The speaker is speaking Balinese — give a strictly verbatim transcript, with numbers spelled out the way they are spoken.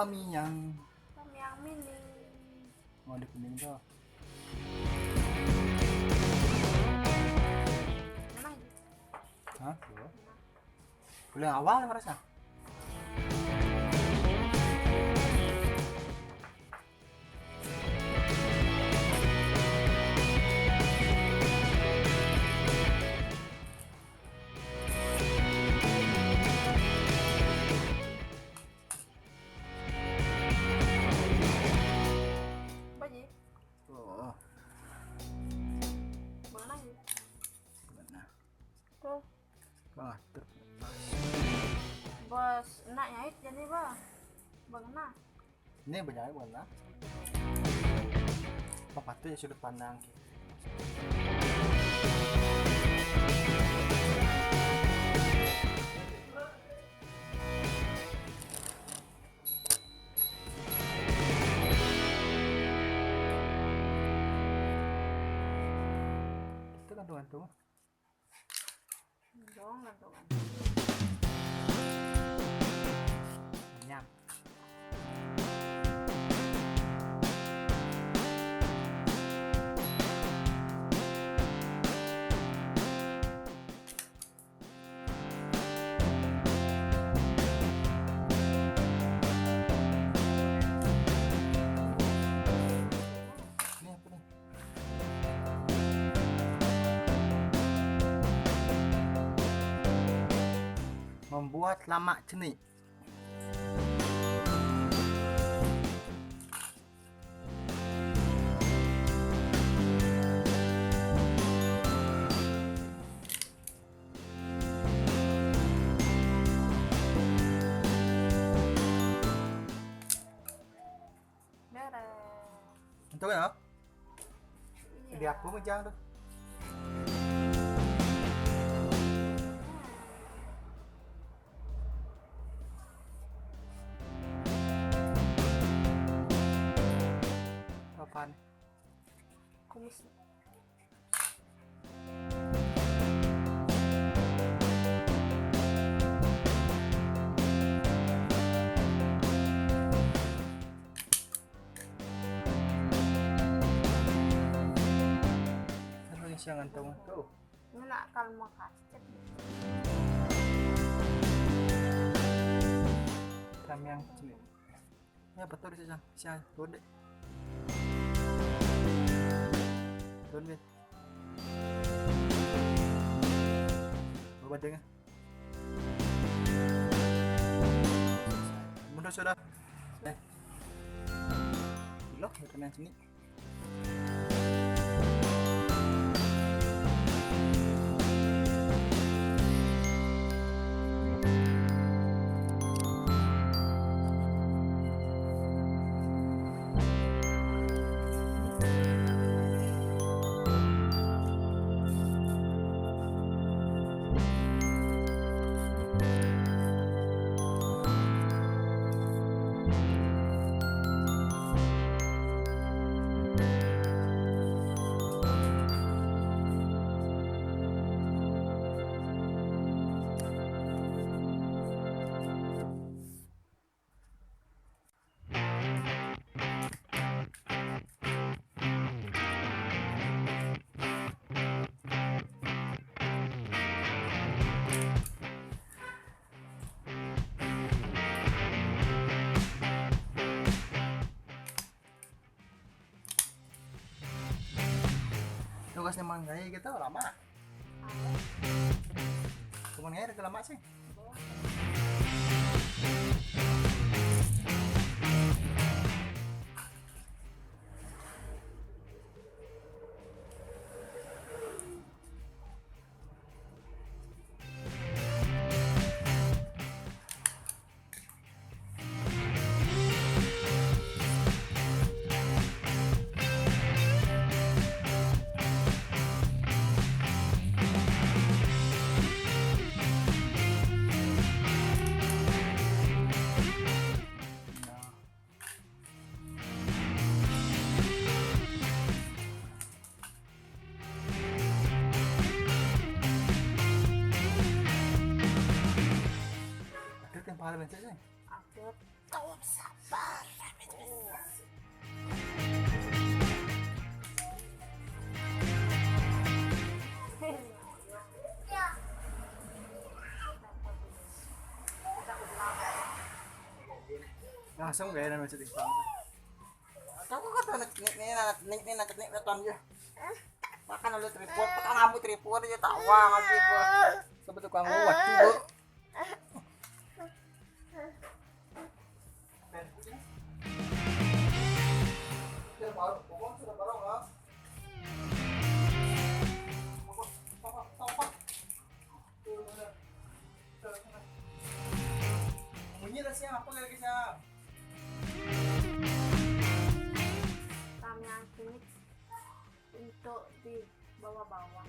Tamiang. Tamiang mini. Mau ada kuning tuh. Mana? Hah? Boleh awal merasa? Baji. Oh, Mana ji? Benar. Tuh. Wah, terlepas. Bos, enak nyait jadi bah. Bang enak. Ini banyak banget. Apa tuh ya sudut pandang? Itu kan tuh. Dong, gantungan. Nyam. Ini apa nih? Membuat lamak cenik. Beres. Itu ya? Iya. Di aku mejang tuh. Apaan? Kumis. Ano yung siyang antong ko? Ini nak kalau mau kacet. Kami yang sini. Ya betul sih, Sang. Siya, tuwan deh. Tuwan, Ben. Bawa deh. Mundur sudah. Eh. Ilok, ya kena sini. Tugas naman kayo kita, lama. Cuman ngayon, lama sih. Ada yang paling banyak sih. Aku tahu siapa. Langsung gaya nama cerita. Kamu kan tuh nik nik nih, nik nih, nik nih, nih, nih, nih, makan oleh tripod, makan kamu tripod aja tawa ngasih gua. Sebetulnya tukang uat juga. Munyi lah siang apa lagi siang? Ramean kunyit untuk dibawa-bawa.